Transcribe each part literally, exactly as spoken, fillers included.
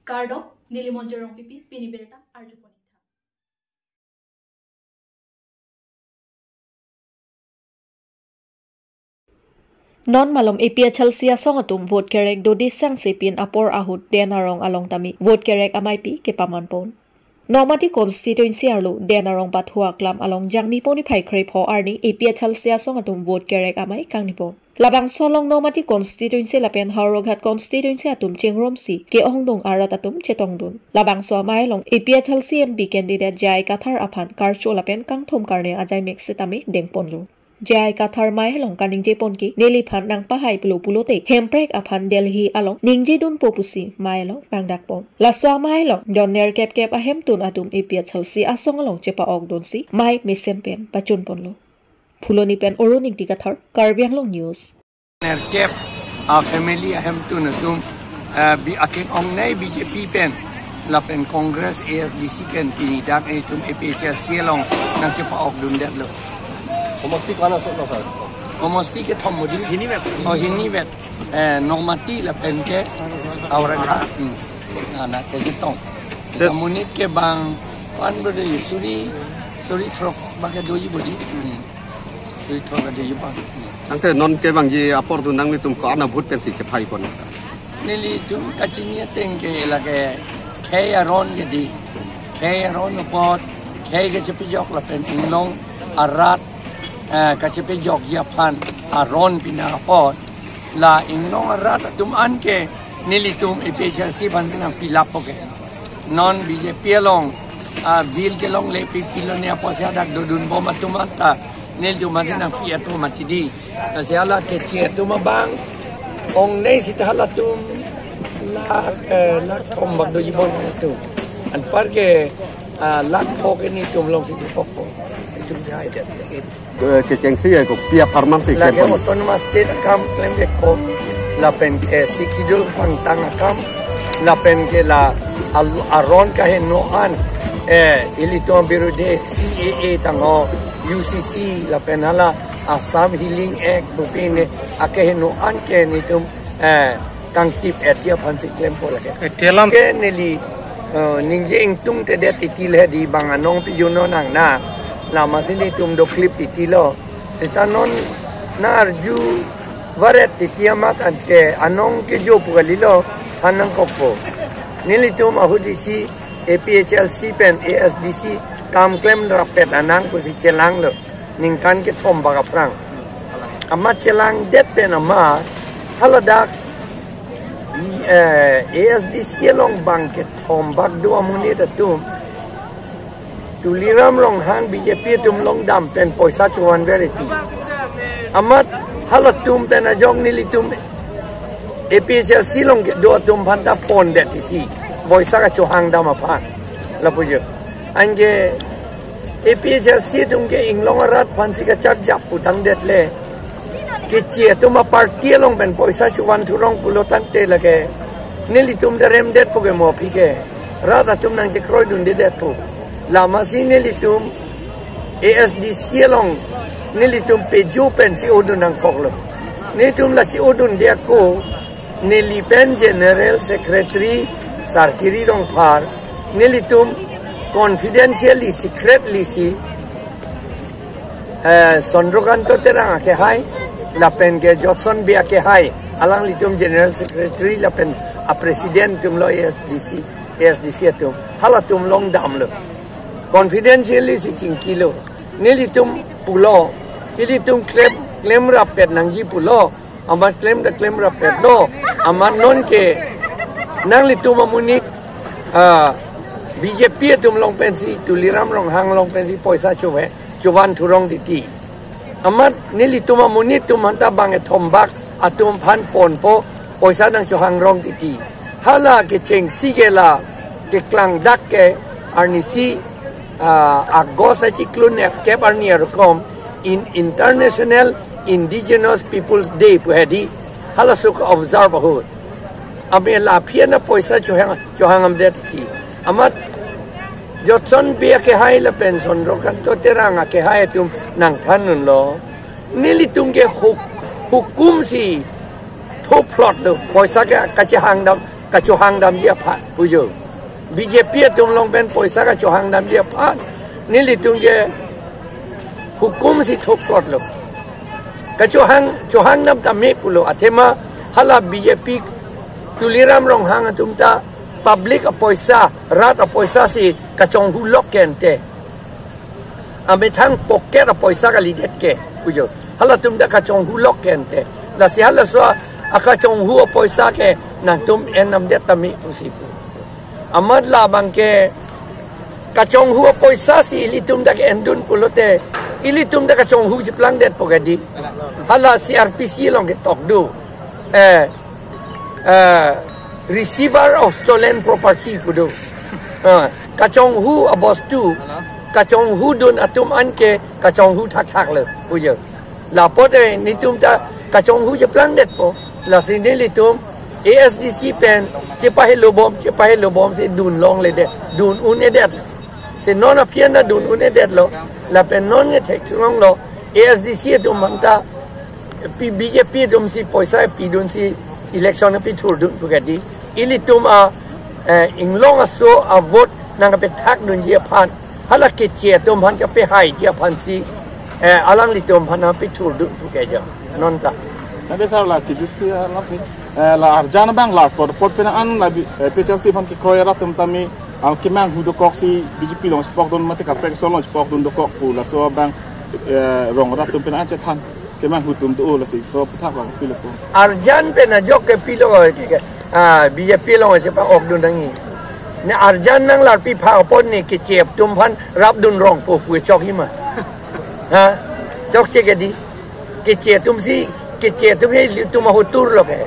Kardom, neli Monjir Rongpipi, pini birta arjupon. Non malom A P H L C asong atum vote kerek dode sangse pin apor ahut Den Arong along tame vote kerek ameipi kepamanpon. Nomati constituency arlo Den Arong Pathu Aklam along Jangmi poni phai krepho arni A P H L C asong atum vote kerek amei kangnipon. Labangso along Nomati constituency lapen Howraghat constituency atum chingrumsi ke-ongdung arat atum chetongdun. Labangso amei along A P H L C M P candidate J I Kathar aphan karcho lapen kangthum karne ajaimek sitame dengponlo. J I Kathar mei along kaningjepon ke neliphan nangpahai pulo pulote Hemprek aphan Delhi along ningjedunpo pusi mei along pangdakpon. Laso amei along jon nerkep kep ahemtun atum A P H L C asong along chepa-okdunsi mei mesen pen pachunponlo. Phuloni pen Arun Ingti Kathar, Karbi Anglong News. Nerkep a family ahemtun atum, eh, bi akin ongnei B J P pen lapen Congress, A S D C pen pini dak itum A P H L C along nangchepa-okdundetlo. Homosti ko-an asoklo, sir? Homosti kethom modi. Hini vet. Oh, hini vet. Eh, Nomati lapen ke Howraghat. Hmm. Anak ke chetong. Sir. Kamunit ke bang, pan berde suri, suri throk bang ke doji bodi. Hmm. Suri throk ke doji bang. Hmm. Tangte non kevangji apor tu nanglitum ko-an a-vote pensi chephaipon? Nelitum kachini ateng ke lake khei aron ke di. Khei aron apot, khei kachepejok lapen inglong arat, eh, kachepejokji aphan aron pina apot. La inglong arat atum an ke nelitum A P H L C aphansi nangpilappo ke. Non B J P along, ah, bill kelongle pipilone apotsi hadak dodunbom atum anta nelitum aphansi nangpi atum mati di. Lasi hala keche atum abang ongnei sita halatum lakh, eh, lakh thom bak dojibom atum. Anpar ke, ah, lakh pho ke nelitum alongsi dipokpo. Itum jai jai. Eh, kechengsi ya ko pi apharman si lake klempon. Autonomous State akam klem vekpo. Lapen ke Sixth Schedule pangtang akam. Lapen ke la al-, aron kaheno an, eh, ilitum abirudhe C A A tangho, U C C, lapen hala Assam Healing Act, bupine akeheno an ke nelitum, eh, kangtip-etji aphansi klempo lake. Eh, kelam. Ke neli, eh, ningje ingtungtedet titi le di bang anong pijuno nang na. Lamasi nelitum doklip titilo. Sita non na arju varet titi amat anke anong kejo pu kalilo, han nangkokpo. Nelitum ahut isi A P H L C pen A S D C kam klem rapet anang pusi chelanglo. Ningkan kethom bak aphrang. Amat chelangdet pen amat haladak, eh, A S D C along bang kethom bak do amonit atum Tuliram Ronghang B J P atum along dam pen poisa chovan ver iti. Amat halatum pen ajok nelitum A P H L C along kedo atum aphanta pondet iti. Poisa kachohang dam aphan. Lapu jo. Anke A P H L C atum ke inglong arat aphansi kacharjap putangdet le. Keche atum aparty along pen poisa chovan thurong pulo tangte lake nelitum ta remdetpo ke mo aphi ke. Rat atum nangchekroidundedetpo. Lamasi nelitum A S D C along nelitum pejo pen che-odun nangkoklo. Nelitum la che-odunde ako neli pen General Secretary Sarkiri Rongphar, nelitum confidentially, secretly si, eh, Chandrakanta Terang akehai, lapen ke Jotson Bey akehai, alanglitum General Secretary lapen a President atumlo A S D C, A S D C atum, halatum along damlo. Confidentially si chingkilo. Nelitum pulo, ilitum klem, klem rapet nangji pulo, amat klem ta klem rapetlo, amat non ke nanglitum amonit, ah, B J P atum along pensi, Tuliram Ronghang along pensi poisa chove, chovan thurong titi. Amat nelitum amonit atum aphanta bang kethom bak atum aphan ponpo, poisa nangchohang rong titi. Hala kechengsi ke la keklangdak ke arnisi, ah, August achiklo nerkep arni arukom in International Indigenous Peoples Day pu hedi, halaso ke-observe ahut. Amat la aphi an poisa chohang, chohang amdet ti. Amat Jotson Bey akehai lapen Chandrakanta Terang akehai atum nangthandunlo. Nelitum ke huk-, hukum si thophlotlo. Poisa ke kachehang dam Kachohang damji aphan pujo. B J P atum along pen poisa kachohang damji aphan nelitum ke hukum si thopklotlo. Kachohang, chohang dam tame pulo, athema hala B J P Tuliram Ronghang atum ta public apoisa, rat apoisa si kachonghu lok kente. Amethang pocket apoisa kalidet ke pujo. Halatum ta kachonghu lok kente. Lasi halaso akachonghu apoisa ke nangtum en namdet tame pusi pu. Amat labang ke kachonghu apoisa si ilitum ta ke-endun pulote, ilitum ta kachonghu cheplangdetpo kedi. Hala C R P C along ketok do. Eh, eh, receiver of stolen property pu do. Eh, kachonghu abostu, kachonghu dun atum anke kachonghu thakthaklo pujo. Lapote netum ta kachonghu cheplangdetpo. Lasi nelitum A S D C pen chepahelo bom, chepahelo bom si dun longledet, dun un-edet. Si non aphian ta dun un-edetlo, lapen non nge thek thulonglo, A S D C atum aphan ta, P-, B J P atum si poisa pidun si election pithurdun pu kedi. Ilitum a, eh, inglong aso a vote nangkapethak dunji aphan, hala keche atum aphan kapehaiji aphan si, eh, alanglitum aphan pithurdun pu kejo. Non ta. Tangte sir, la kejut si, eh, la phi, eh, la arjan abang la pot pot pen an la bi, eh, P H L C aphan kekroi arat atum tame, ah, kemanghu dokok si B J P along chepokdun mate kaprek aso along chepokdun dokok pu laso abang, eh, rong arat atum pen an chethan. Kemanghu atum do lasi so puthak abang pilo ko. Arjan pen ajok ke pilo ke, ke, ah, B J P along chepa-okdun nangji. Ne arjan nanglarpi phak apot ne keche atum aphan rapdun rongpo pu chokji ma. Ha? Chokche kedi. Keche atum si, keche atum he ilitum ahotur lo ke.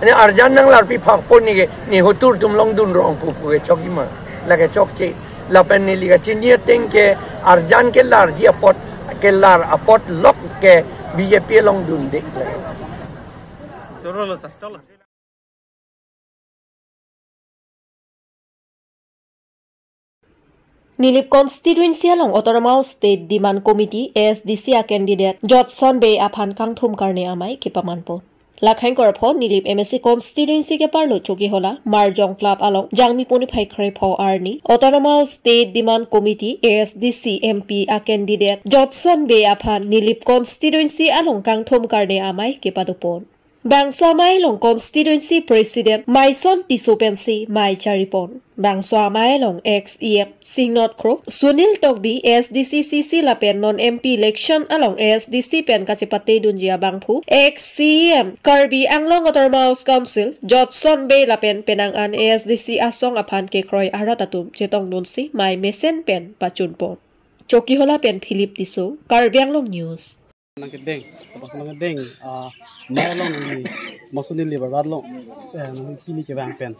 Ne arjan nanglarpi phak apot ne ke, ne hotur atum longdun rongpo pu chokji ma. Lake chokche. Lapen neli kachini ateng ke arjan kelarji apot, kelar apot lok ke B J P along dunde. Nilip constituency along Autonomous State Demand Committee, A S D C a candidate Jotson Bey aphan kangthum karne amei kepamanpon. Lakhang korapho Nilip M A C constituency ke-arlo Chokihola Marjong Club along Jangmi puni phai kre pho arni Autonomous State Demand Committee, A S D C, M P a candidate Jotson Bey aphan Nilip constituency along kangthum karne amei kepadopon. Bangso amei along constituency president Maison Tisso pensi mei charipon. Bangso amei along ex E M Singnot Kro, Sunil Tokbi, A S D C C C lapen non M P election along A S D C pen kachepate dunji abangphu, ex C E M Karbi Anglong Autonomous Council, Jotson Bey lapen penang an A S D C asong aphan kekroi arat atum chetongdunsi mei mesen pen pachunpon. Chokihola pen Philip Tisso, Karbi Anglong News. Nangkedeng, bangso nangkedeng, ah, mei along neli, bangso Nilip arat along, eh, nangli pini kevang pen.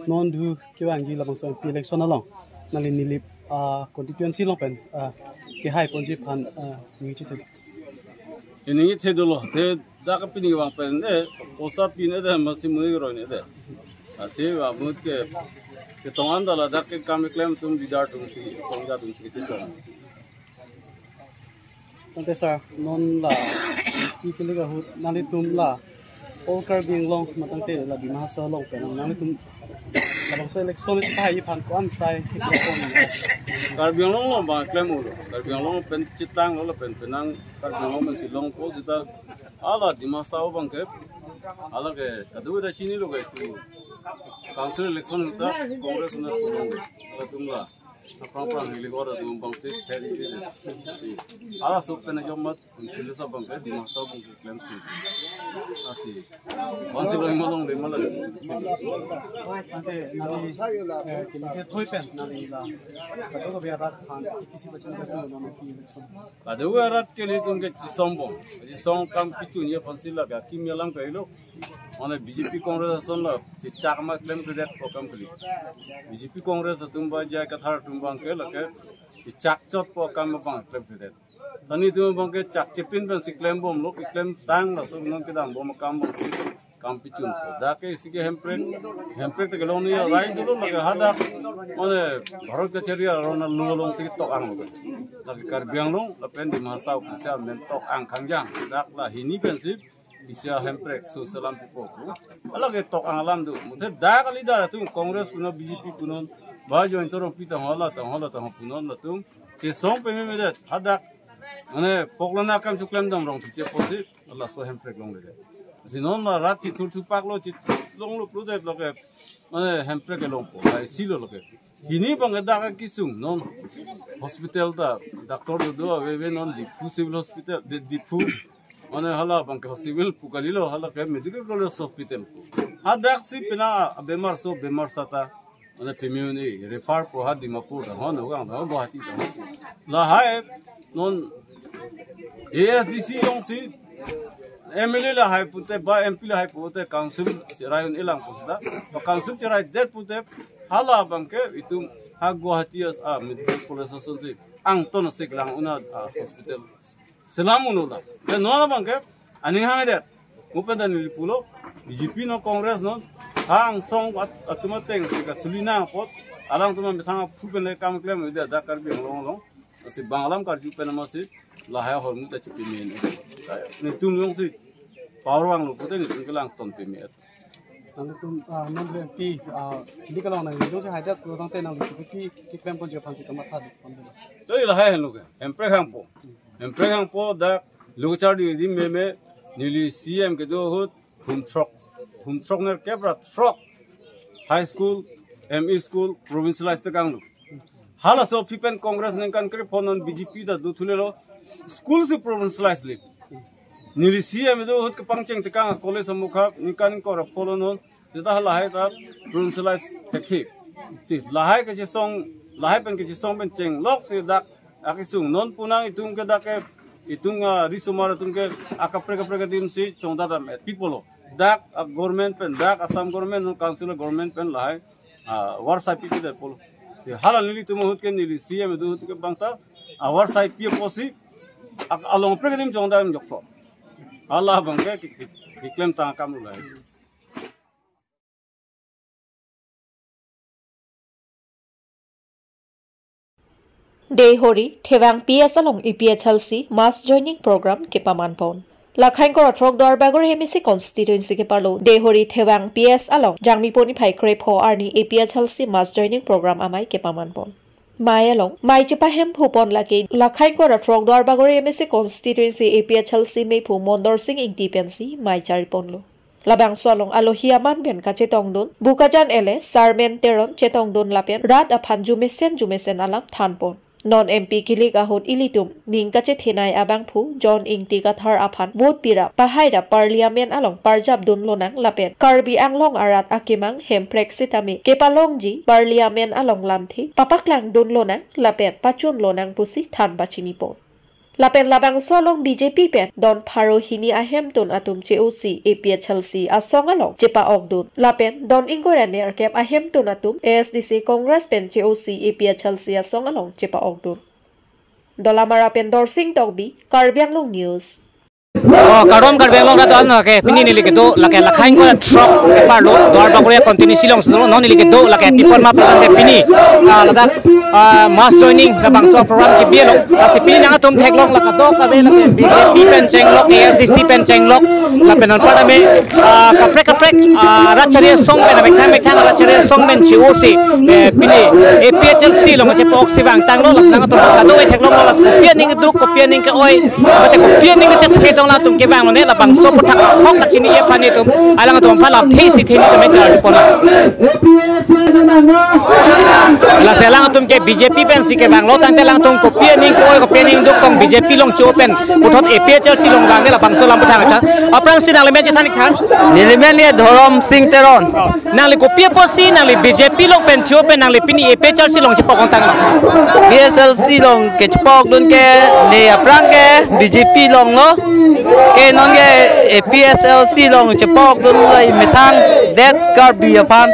Non du kevangji labangso M P election along. Nangli Nilip, ah, constituency along pen, ah, kehaiponji aphan, ah, ningje the. Ningje the dolo, the dak pini kevang pen, eh, poisa pine de, masi muni roi ne de. Asi va mut ke, ketong an dala dak ke kam klem atum leader atum si, songja atum si ketong. Tangte sir, non la pi kili ahut nanglitum la all Karbi Anglong matangte la Dima Hasao along pen nanglitum labangso election isi pahai aphan ko-an sai. Karbi Anglong along bang klem ulo. Karbi Anglong pen chetanglo lapen penang Karbi Anglong pen si longpo seta hala Dima Hasao abang ke hala ke kadu da chinilo ke tu council election ta Congress na thulong. Hala atum la Aphrang aphrang hilik ora atum abang si pher ili si. Hala sok pen ajok mat, sila sa abang ke, Dima Hasao abang si klem si. Asi. Bang si lo ima longle ma la. Ante nali, eh, kini ke thoi pen, nali la. Kadokave arat aphan, kisi pachin ka tu non ki election. Kadokave arat ke ilitum ke chisong bom. Chisong kam kichun ye aphan si la ka kim ya lang ka ilo. Mane B J P Congress ason la chechak ma klemkledet ko kam kali. B J P Congress atum ba J I Kathar atum abang ke lake chechak chotpo kam abang klemkledet. Tani atum abang ke chak chepin pen si klem bomlo, keklem tang laso non kedam bom akam abang si kam pichun. Dak ke isi ke Hemprek, Hemprek ta kelong ni rai dolo lake hadak. Mane Bharat kachari arona lu along si tok ang. Lake Karbi Anglong lapen Dima Hasao kicha men tok ang khangjang. Dak la hini pen si Isi ahemprek so selam pipo pu. Hala ke tok alam do. Muthe dak leader atum Congress punon, B J P punon, ba join torong pi tang hala tang hala tang punon latum. Chesong pememedet hadak. Mane poklana kam chuklem dam rong tite posi. Hala so hemprek longledet. Si non la rat chithur thupak lo, chit longlo plu dep lo ke. Mane hemprek ke longpo. Hai silo lo ke. Hini abang ke dak kesung non. Hospital ta doctor do do aveve non Diphu Civil Hospital, Di-, Diphu. Mane hala abang ke civil pu kalilo, hala ke medical college hospital. Hadak si pina bemar so bemar sata. Mane pemune refer po ha Dimapur ta, ho Nagaon ta, ho Guwahati ta. Lahai non A S D C jongsi M L A lahai pute ba M P lahai pute council cherai un-e lang pusita. Ba council cheraidet pute hala abang ke itum ha Guwahati as a medical college asonsi angton asek lang un-e a hospital selam un-e la. Ke non abang ke aning hangdet. Mo pen ta neli pulo B J P non Congress non ha angsong at-, atum ateng si kasuli nang apot alangtum amethang aphu pen le kam klem ida dak Karbi Anglong along. Si bang alam karju pen amatsi lahai ahormu ta chipimen. Netum jongsi power vanglo pute netum ke lang ton pemet. Nangtum, ah, non M P, ah, di kalong nang jongsi haidet pu tangte nangli kipi kipi klem ponji aphansi kamatha di pon dulu. Doi lahai henlo ke. Hemprek hangpo. Hemprek hangpo dak lo kacharli di meme neli C M kedo ahut hum throk, hum throk nerkep ra throk high school, M E school, provincialize tekang lo. Halaso aphi pen Congress ningkan krepho non B J P ta do thulelo. School si provincialize le. Neli C M do ahut kepangcheng tekang college amukha ningkan ingkoi ra pho lo non. Seta halahai ta provincialize thekthe. Si lahai kechesong, lahai pen kechesong pen chenglok si dak akesung non pu nang itum ke dak ke itum, ah, risomar itum ke akaprek kaprek adim si chongdadam et pi pulo. Dak, ah, government pen, dak Assam government non council government pen lahai, ah, war sai pipi det pulo. Si hala nelitum ahut ke neli C M do ahut ke bang ta, ah, war sai pi apotsi, ak-, along prek adim chongdadam jokpo. Hala abang ke ki-, ki-, kiklem tang akam lo lahai. Deihori, Thevang P S along A P H L C mass joining program kepaman pon. Lakhain kora throk Duarbagori M A C constituency keparlo Deihori Thevang P S along Jangmi poni phai krepho arni A P H L C mass joining program amei kepaman pon. Mei along mei chepahemphu pon lake Lakhain kora throk Duarbagori M A C constituency A P H L C meiphu Mondor Sing Ingti pensi mei chari ponlo. Labangso along alohi aman pen kachetongdun Bokajan L A Sarmen Teron chetongdun lapen rat aphan jumesen jumesen alam thanpon. Non M P kilik ahut ilitum ning kachethenei abangphu John Ingti Kathar aphan vote pirap pahairap Parliament along parjapdun lonang lapen Karbi Anglong arat akemang hemprek sitame kepalongji Parliament along lamthe papaklangdun lonang lapen pachun lonang pusi than pachinipon. Lapen labangso along B J P pen don pharo hini ahemtun atum che-osi A P H L C asong along chepa-okdun. Lapen don ingkoi ra nerkep ahemtun atum A S D C Congress pen che-osi A P H L C asong along chepa-okdun. Dolamara pen Dorsing Tokbi, Karbi Anglong News. Oh, kardom Karbi Anglong rat an ke pini neli kedo lake Lakhain kora throk keparlo Duarbagori constituency alongsi do non neli kedo lake pipon ma patan ke pini, ah, ladak, ah, mass joining labangso program kebi lo. Lasi pini nangtum theklong lake do kave lake B J P pen chenglok, A S D C pen chenglok, lapen anparta me, ah, kaprek kaprek, ah, rat chari asong pen, methang methang rat chari asong pen che-osi, eh, pini A P H L C along chepa-oksi vangtanglo, lasi nangtum kadokave theklonglo, lasi kopi aning keduk, kopi aning ke-oi, mate kopi aning kechethe tong latum kevang mane labangso aphuthak ahok kachini aphan itum alangtum aphan lamthe isi theni tame klar pon. Lasi alangtum ke B J P pensi kevanglo tangte alangtum kopi aning ke-oi kopi aning duk tong B J P along che-o pen puthot A P H L C along vangke labangso alam aphuthak tha. Aphrangsi nangli men chethan ik tha? Neli men le Dhorom Sing Teron. Nangli kopi apotsi nangli B J P along pen che-o pen nangli pini A P H L C along chepa-ok tanglo? P S L C along kechepakdun ke ne aphrang ke B J P along lo. Ke non ke A P H L C along chepakdun lo methang det Karbi aphan.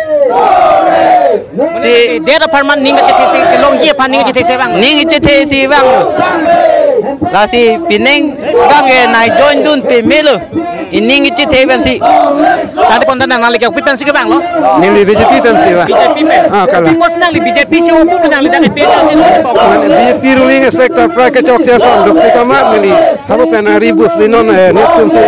Si det aphan man ning kachethe si kelongji aphan ning kachethe si vang. Ning kachethe si vang. Lasi pining kang ke nai join dun pemelo. Ining ichi the pensi. Tadi kontan nang nangli ke kopi pensi kevanglo? Neli B J P pensi ba. B J P pen. Ah, kalang. Kopi pos nangli B J P che upu nangli dak P H L C lo. Mane B J P ruling sector pra kechokche ason duk ti kamat neli. Habo pen ari bus linon, eh, netum si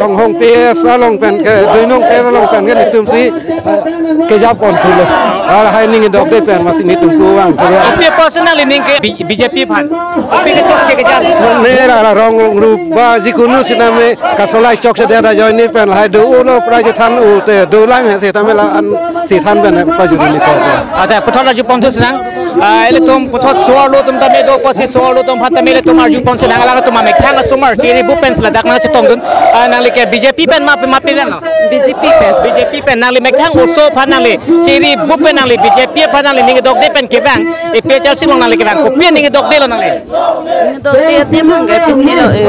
Tonghong P S along pen ke, Doinong P S along pen ke netum si, eh, kejapon thulo. Lahai ning dokde pen masi netum puang thulo. Kopi pos nangli ning ke B-, B J P aphan. Kopi kechokche kejap. Mane ra ra rong rup ba jikunu sitame kasolai chokche dia da join ni pen lahai do ulo pra chethan u te dolang he sitame la-an si than pen pajuni ni ko. Acha, puthot arjupon thu sinang. Ah, ilitum puthot so-arlo atum tame do pusi so-arlo atum aphan tame ilitum arjupon sinang, alanglitum amethang asomar chiri bup pensi ladak nangchetongdun. Ah, nangli ke B J P pen ma pen ma pen lo? B J P pen. B J P pen. Nangli methang oso aphan nangli chiri bup pen nangli B J P aphan nangli ning dokde pen kevang, A P H L C along nangli kevang. Kopi ning dokdelo nangli? Ning dokde adim hang ke pini lo, eh,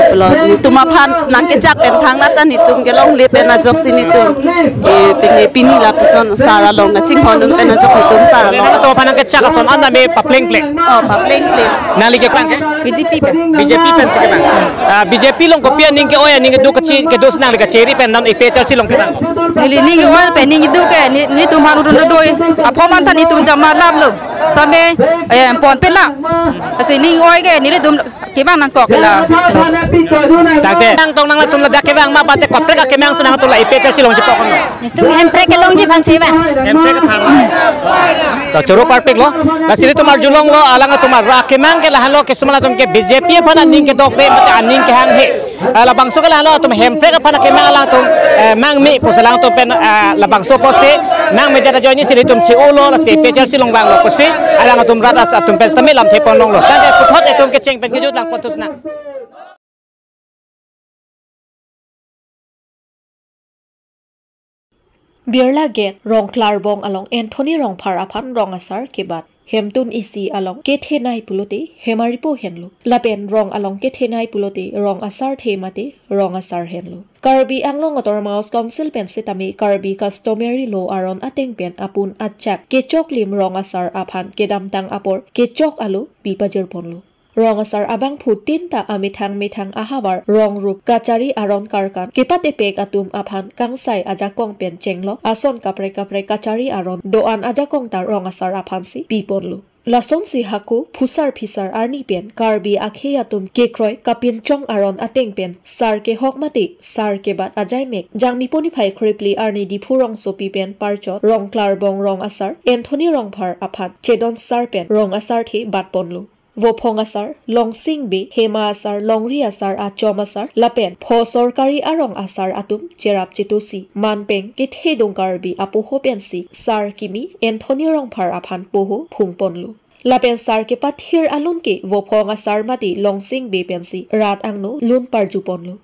pulo netum aphan nangkejak pen thangnat ta netum kelongle pen ajoksi netum, eh, pini, pini lapuson sar along kachinghon dun pen ajok netum sar along. Alanglitum aphan nangkejak ason an tame paplengpleng. Oh, paplengpleng. Nangli ke kevang ke? B J P pen. B J P pensi kevang. Ah, B J P along kopi aning ke-oi aning kedo kachi kedo sinang nangli kachiri pen non A P H L C along kevang? Neli ning ke-oi pen ning kedo ke ne, netum aphan urun doi. Apho man ta netum jama laplo. Sitame, eh, pon pela. Lasi ning oi ke nelitum kevang nangkok la. Tangte. Nangtong nanglatum ladak kevang ma bate koprek akemang sinang atum la A P H L C along chepok kono? Netum Hemprek kelongji aphansi ba. Hemprek aphan. To choro parpik lo. Lasi netum arjulonglo, alanglitum ra akemang ke lahenlo, kisuman atum ke B J P aphan aning kedokde mate aning kehanghe. Ah, labangso ke lahenlo atum Hemprek aphan akemang alangtum, eh, mangme pusi alangtum pen, ah, labangso pusi mangme dia da join ni si netum che-olo lasi A P H L C along vanglo pusi alangtum rat atum pen sitame lamthe ponlonglo. Tangte puthot etum kecheng pen kejut langpon thu sinang. Birla Gate, Rongklarbong along Anthony Rongphar aphan rong asar kebat. Hemtun isi along kethenei pulote hem aripo henlo. Lapen rong along kethenei pulote rong asarthe mate rong asar henlo. Karbi Anglong Autonomous Council pen sitame Karbi Customary Law aron ateng pen apun achak kechoklim rong asar aphan kedamtang apor kechok alo pi pajirponlo. Rong asar abangphu tin ta amethang methang ahavar rong rup kachari aron karkan kepat epek atum aphan kangsai ajakong pen chenglok ason kaprek kaprek kachari aron do-an ajakong ta rong asar aphansi piponlo. Lasonsi hako phusar phisar arni pen Karbi akhei atum kekroi kapinchong aron ateng pen sar kehok mate sar kebat ajaimek Jangmipo niphai kre phli arni Diphu rongsopi pen parchot Rongklarbong rong asar Anthony Rongphar aphan chedon sar pen rong asarthe batponlo. Vophong asar, Longsing Bey, Hema asar, Longri asar, Achom asar, lapen pho sorkari arong asar atum cherap chetosi, manpeng kethedung Karbi apoho pensi sar kimi Anthony Rongphar aphan poho phungponlo. Lapen sar kepathir alun ke Vophong asar mate Longsing Bey pensi rat angno lun parjuponlo.